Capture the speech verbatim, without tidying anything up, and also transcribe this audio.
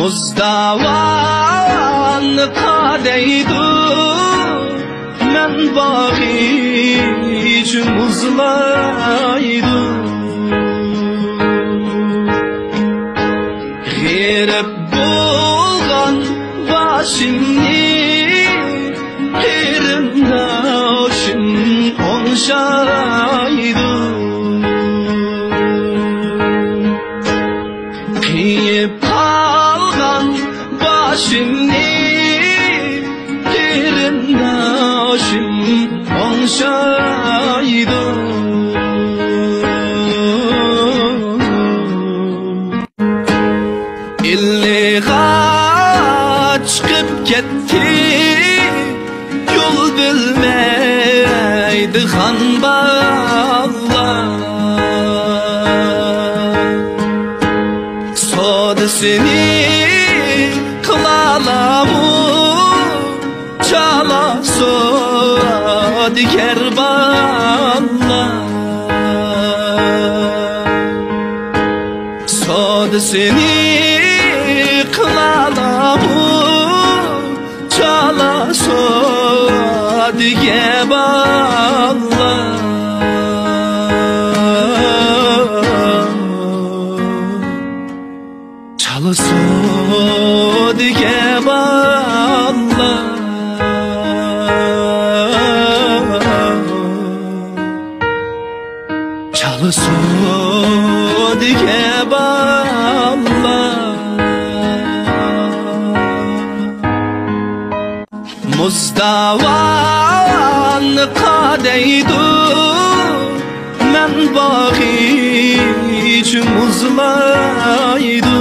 مۇز داۋانغا دەيدۇ، مەن باغىچە مۇزلايدۇ. غېرىب بولغان باشىمنى قېرىنداشىم ئوڭشايدۇ. قېيىپ قالغان باشىمنى قېرىنداشىم ئوڭشايدۇ. ئىلىغا چىقىپ كەتتى يول بىلمەيدىغان بالىلار. سودىسىنى قىلالامۇ چالا سودىگەر بالىلار؟ سودىسىنى قىلالامۇ چالا سودىگە بالىلار؟ چالا سودىگە بالىلار. چالا سودىگە بالىلار. مۇز داۋانغا دەيدۇ، مەن باغىچە مۇزلايدۇ.